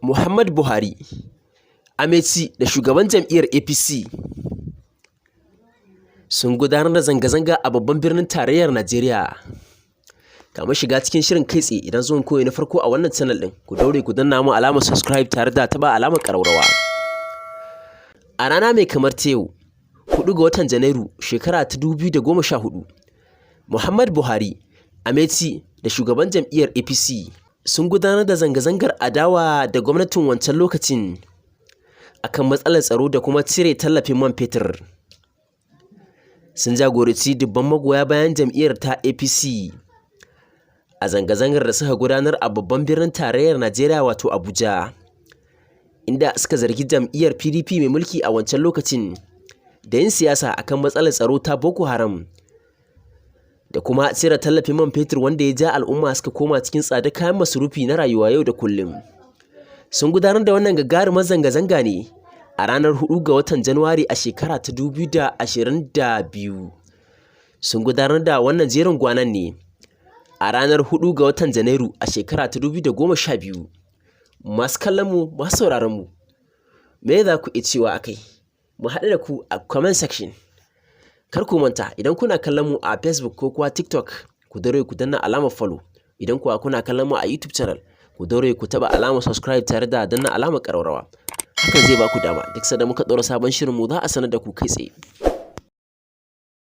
Muhammadu Buhari, Amaechi da shugaban jam'iyyar APC sun gudanar da zanga-zanga a babban birnin tarayyar Najeriya. Kamun shiga cikin shirin kai tsaye, idan zuwan ku ne na farko a wannan channel ɗin, ku daure ku danna mu alamar subscribe tare da taɓa alamar ƙararrawa. A rana mai kamar ta yau, 4 ga watan Janairu, shekara ta 2014, Muhammadu Buhari, Amaechi da shugaban jam'iyyar APC sun gudanar da zanga-zangar adawa da gwamnatin wancan lokacin akan matsalar tsaro da kuma cire tallafin man fetur. Sun jagoranci dubban magoya bayan jam'iyyar ta APC a zanga-zangar da suka gudanar a babban birnin tarayyar Najeriya, wato Abuja, inda suka zargi jam'iyyar PDP mai mulki a wancan lokacin da yin siyasa akan matsalar tsaro ta Boko Haram da kuma cire tallafin man fetur, wanda ya ja al'umma suka koma cikin tsadar kayan masarufi na rayuwa yau da kullum. Sun gudanar da wannan gagarumar zanga-zanga ne a ranar 4 ga watan Januwari a shekara ta 2022. Sun gudanar da wannan jerin gwanon ne a ranar 4 ga watan Janairu a shekara ta 2012. Masu kallon mu, masu sauraron mu, me za ku iya cewa a kai? Mu haɗu da ku a comment section. Kar ku manta, idan kuna kallon mu a Facebook ko kuwa TikTok, ku daure ku danna alamar follow. Idan kuwa kuna kallon mu a YouTube channel, ku daure ku taɓa alamar subscribe tare da danna alamar ƙararrawa. Hakan zai ba ku dama duk sanda muka ɗora sabon shirin mu, za a sanar da ku kai tsaye.